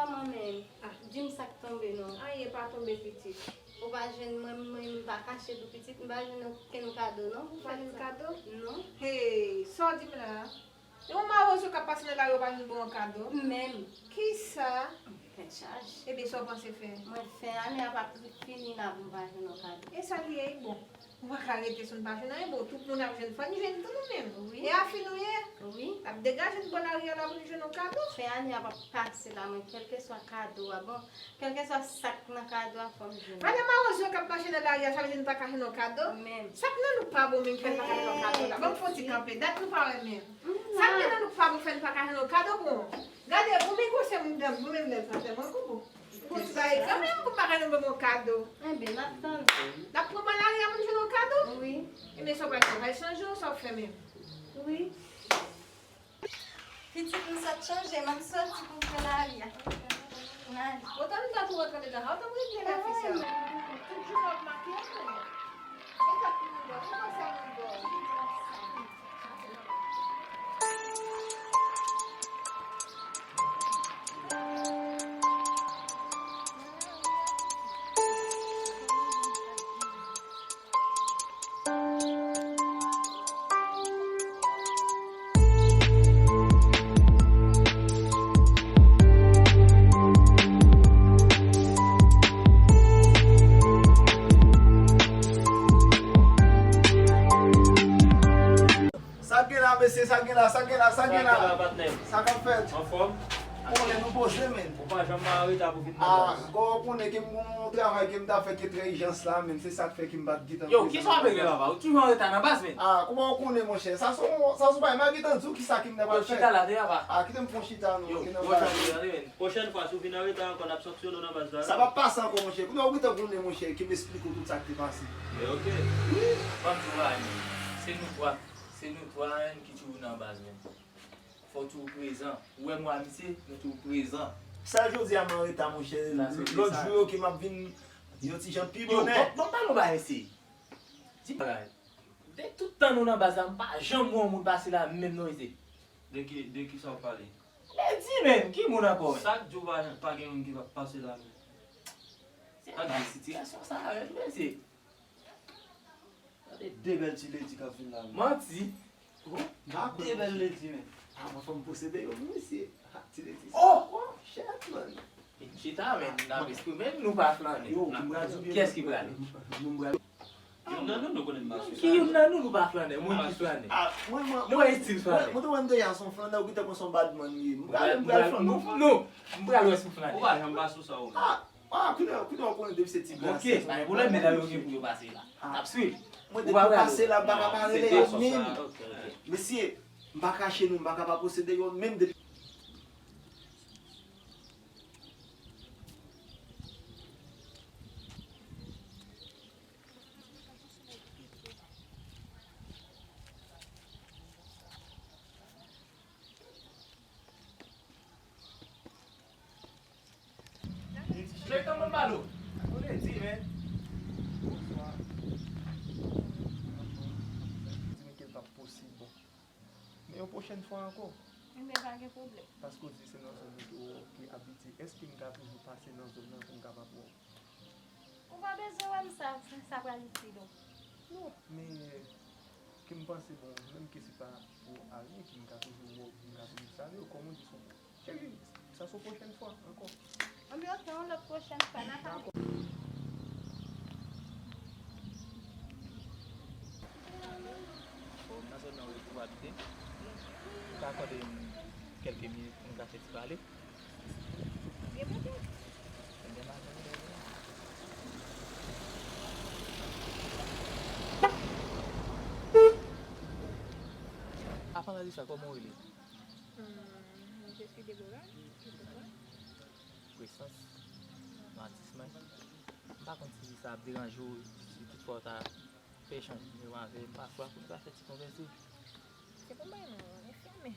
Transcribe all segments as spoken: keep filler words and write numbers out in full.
Manman, di m sa k tonbe non. Anyen pa tonbe pitit. Ou pa jwenn mwen, mwen m pa kache pou pitit, m pa jwenn okenn kado non. Ou pa jwenn kado? Non. Hey, sa w di m la? Yon mawozo k ap pase nan lari, ou pa jwenn bon kado? Menm. Kisa? Tèt chaje. Ebyen, sa w panse fè? Mwen fen ane a p ap fini la pou m pa jwenn yon kado. E sa l ye, bon. Ou pa ka rete san w pa jwenn anyen, bon, tout moun ap jwenn, fò n jwenn tou nou menm. Wi. E afi nou ye? Wi. N ap degaje n bò lari a la pou n jwenn yon kado. Fen ane a p ap pase la, mwen, kèlkeswa kado a, bon, kèlkeswa sa k nan kado a, fò m jwenn. Gade mawozo k ap mache nan lari a, sa vle di nou pa ka jwenn yon kado? Menm. Sa k nan nou pa bon menm ki fè n pa ka jwenn yon kado la? Ban m fè yon ti kanpe, dat nou pa wè menm. Sa k gen nan nou k pa bon fè n pa ka jwenn yon kado bon? Gade, bon, men gwosè moun dan, bon, men lèl sa tèlman gwo. Bon, ti bagay kanmenm pou m pa ka jwenn bon kado. Enben, n ap tann. N ap pran bò lari a pou n jwenn yon kado? Wi. Ebyen, sa w pral fè? W pral chanje w, sa w fè menm? Wi. Pitit, m sot chanje, m ap soti pou m pran lari a. M ale. Otan m ta tou rantre andedan, otan m regle la fi sa. Tout jounen w ap make, konnen. E sa k pou nou bò, nou panse a moun bò. Sa k gen la, mesye? Sa k gen la? Sa k gen la? Sa k gen la? Sa k ap fèt? Anfòm? Konnen nou poze, men. Ou pa janm an reta pou vin nan baz. Ah, kòman w konnen ke m gon yon travay ke m ta fè ki trè ijans la, men. Se sa k fè ke m pa t gentan prezan nan baz la. Yo, kisa w ap regle, papa? Ou toujou an reta nan baz, men. Ah, kòman w konnen, monchè? Sa se yon, sa se yon bagay m pa gentan di w kisa ke m ta pral fè. Yo, chita la, tande, papa. Ah, kite m fè yon chita, non. Yo, kite nan baz la. Tande, men. Pwochèn fwa, si w vin an reta ankò, n ap sanksyone w nan baz la. Sa p ap pase ankò, monchè. Kounye a ou gentan konnen, monchè, ke m esplike w tout sa k te pase. Men oke. Wi. Ban m di w bagay, men. Se nou twa, se nou twa menm ki toujou nan baz, men. Fò w toujou prezan. Ou wè mwen a misye, nou toujou prezan. Sèl jodi a m an reta, monchè. Lòt jou yo ke m ap vin yon ti jan pi bonè. Yo, ban m pale yon bagay, mesye. Di bagay. De tout tan nou nan baz la, m pa janm wè yon moun pase la menm non, mesye. De ki, de kisa w pale? Lady, menm, ki moun ankò, menm? Sa k di w pa, pa gen moun ki pa pase la menm? Se pa sitiyasyon sa a, menm, mesye. Gade de bèl ti lady k ap vin la, menm. Manti. Oh, de bèl lady, menm. Ah, mwen fò m posede yo, wi, mesye. Ah, ti lady sa. Oh! Oh, shit, man. Vin chita, menm, n ap eksprime n, nou pa flannen. Yo, m pral di w byen. Kiyès ki prale? Nou pral. Youn nan nou, nou konnen m pa flannen. Ki youn nan nou, nou pa flannen? Moun ki flannen. Ah, mwen, mwen, nou wè estil flannen. Mwen, mwen te wè m te ya son flannè, ou gentan konn son bad man li ye. M pral, m pral flannen. Non, m pral wè si w flannen. Ou pa janm pase w sa ou menm. Ah, ah, kounye a, kounye a w konnen depi se ti gras. Ok, pa gen pwoblèm, medam yo gen pou yo pase la. N ap swiv. Mwen depi m pase la, m pa ka pa rele yo menm. Mesye, m pa kache nou, m pa ka pa posede yo menm depi. Direktè Manbalo. Ou te di, men. Bonswa. Di men ke l p ap posib, bon. Men yon pwochèn fwa ankò. Ebyen, pa gen pwoblèm. Paske w di se nan zòn ou ke w abitye. Èske m ka toujou pase nan zòn nan pou m kapab wè w? Ou pa bezwen wè m, sa, sa pral itil ou. Non, men ke m panse, bon, menm ke se pa pou anyen, ke m ka toujou wè w, ke m ka toujou salye w, kòm ou di, se yon, cheri, sa se yon pwochèn fwa ankò. Anben, oke, yon lòt pwochèn fwa, n a pale. Dakò. Bon, nan zòn nan ou abite, ou ka akòde m kèlke minit pou nou ka fè ti pale? Gen pwoblèm. Avan nan lisa, kòman w rele? Hmm, je suis Deborah. Presans, Matis mwen. M pa konn si sa ap deranje w, si toutfwa w ta fè echanj nimewo avè m pafwa pou n ka fè ti konvèse. Se pa bay non, men fèmen.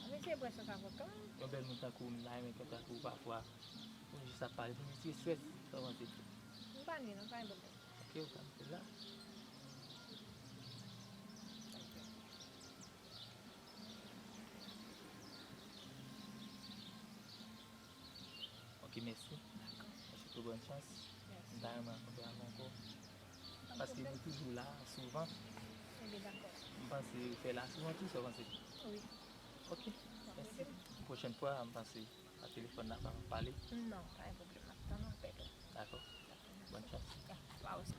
Mwen se presyon sa fò kanmenm. Yon bèl moun tankou w, m ta renmen kontak ou pafwa. Pou n jis ap pale, pou n jis retire estrès, sa w panse? M pa lwen non, pa gen pwoblèm. Ok, ou ka mete la. Mèsi. Dakò. Mèsi pou bòn chans. Mèsi. M ta renmen rankontre avè w ankò. Paske nou toujou la souvan. Ebyen, dakò. M panse fè la souvan tou, sa w panse? Wi. Ok. Mèsi. Pwochèn fwa, m panse pa telefòn n ap pale. Non, pa gen pwoblèm. M ap tann w apèl ou. Dakò. Bòn chans. Ya, wa osi.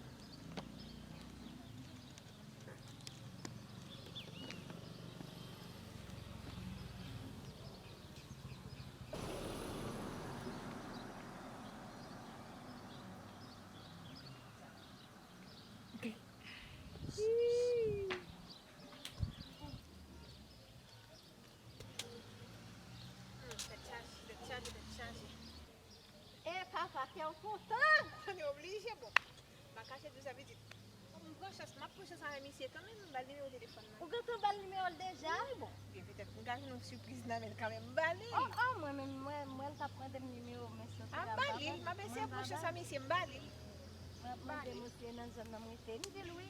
Hmm, tèt chaje, tèt chaje, tèt chaje. E papa, kè w kontan? Konnen oblije, bon. M pa kache di w sa pitit. M pran chans, m ap pran chans avè misye kanmenm, m ba l nimewo telefòn nan. Ou gentan ba l nimewo l deja? Wi, bon, gen petèt m ka jwenn yon sipriz nan men l kanmenm, m ba li. Oh, oh, mwen menm, mwen, mwen, l t ap mande m nimewo, men soti la, m ba l. M ap eseye pran chans a misye, m ba li. Mwen ap mande misye nan zòn nan m rete, m di l wi.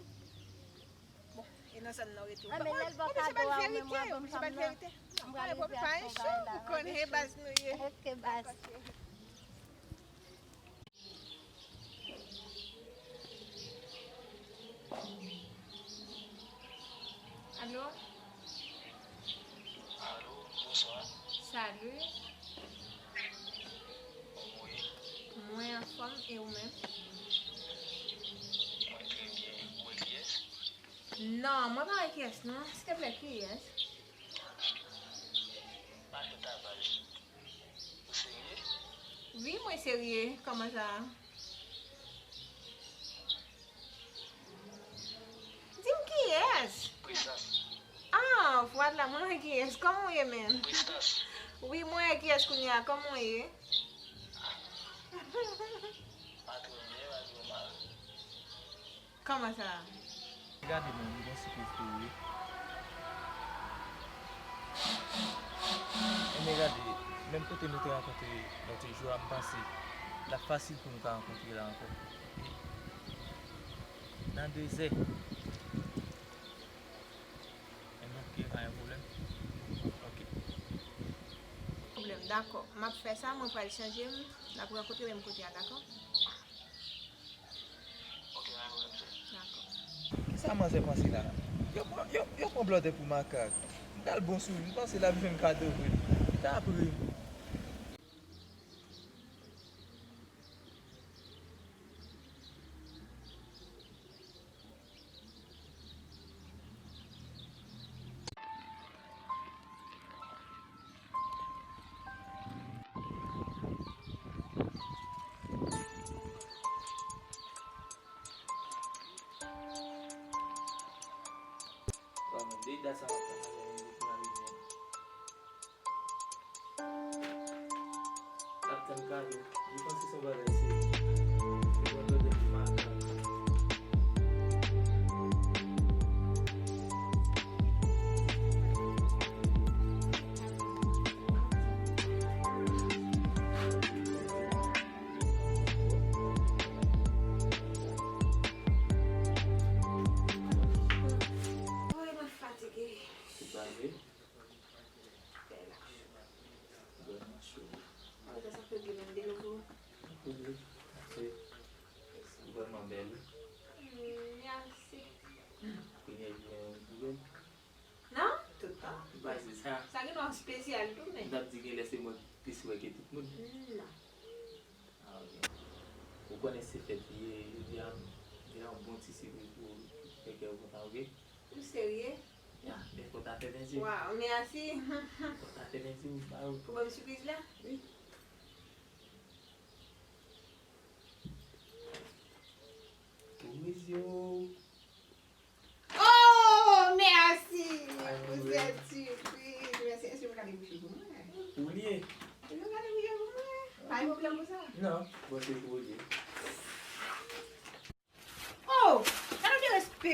Bon, e nan zòn nan w rete. Ah, men lè l ba w kado a, ou menm w a ban m fanm nan. M pral rive ak yon bagay la. Ou konnen baz nou ye. Ok, baz. Alo? Alo, bonswa. Salut. Kòman w ye? Mwen anfòm, e ou menm? Mwen trè byen. Ou wè kiyès? Non, mwen pa wè kiyès non. Silteplè, kiyès? Mache tavaj. Ou serye? Wi, mwen serye. Kòman sa? Di m kiyès? Prestans. Ah, vwala, mwen wè kiyès. Kòman w ye menm? Prestans. Wi, mwen wè kiyès kounye a. Kòman w ye? Pa twò byen, pa twò mal. Kòman sa? Gade non, m gen sipriz pou ou wi. Ebyen gade, menm kote nou te rankontre lòt jou a, m panse l ap fasil pou nou ka rankontre la ankò. Nan de zè. Ebyen ok, pa gen pwoblèm. Ok. Pwoblèm, dakò. M ap fè sa, mwen pral chanje m, n ap rankontre menm kote a, dakò? Ok, pa gen pwoblèm, sè. Dakò. Kisa manzè panse la? Yo pran, yo, yo pran blòdè pou makak. M pral bon sou li, m panse l ap jwenn kado vre. Dapre m. Bon, men de dat sa m ap tann avè l, li pa vin menm. L ap tann kado. Li panse se yon bagay serye. Li pran blòdè pou makak. Woy, mwen fatige. Se pa vre? Bèl a. Bèl a cho. Mwen sa fè gen menm de nouvo. Ou vrèman bèl wi. Hmm, mèsi. Premye jou mwen wè w pi bèl. Non, tout tan. Ou pa di sa. Sa gen yon espesyal tou, men. M t ap di genlè se mwen k plis wè ke tout moun. Non. Ah, ok. Ou konnen se fèt li ye, jodi a, m gen yon bon ti sipriz pou ou, fè kè w kontan, ok? Ou serye? Ya, men fò w ta fè penti. Waw, mèsi. Fò w ta fè penti, ou pa ou. Pou ban m sipriz la? Wi. Ouvri zye w. Oh, mèsi pou sèt sipriz. Mèsi. Èske w gade bouch ou pou mwen? Ou li ye. Èske w gade bouch ou pou mwen? Pa gen pwoblèm pou sa? Non, bon, se pou ou li ye. Oh, gade de respè.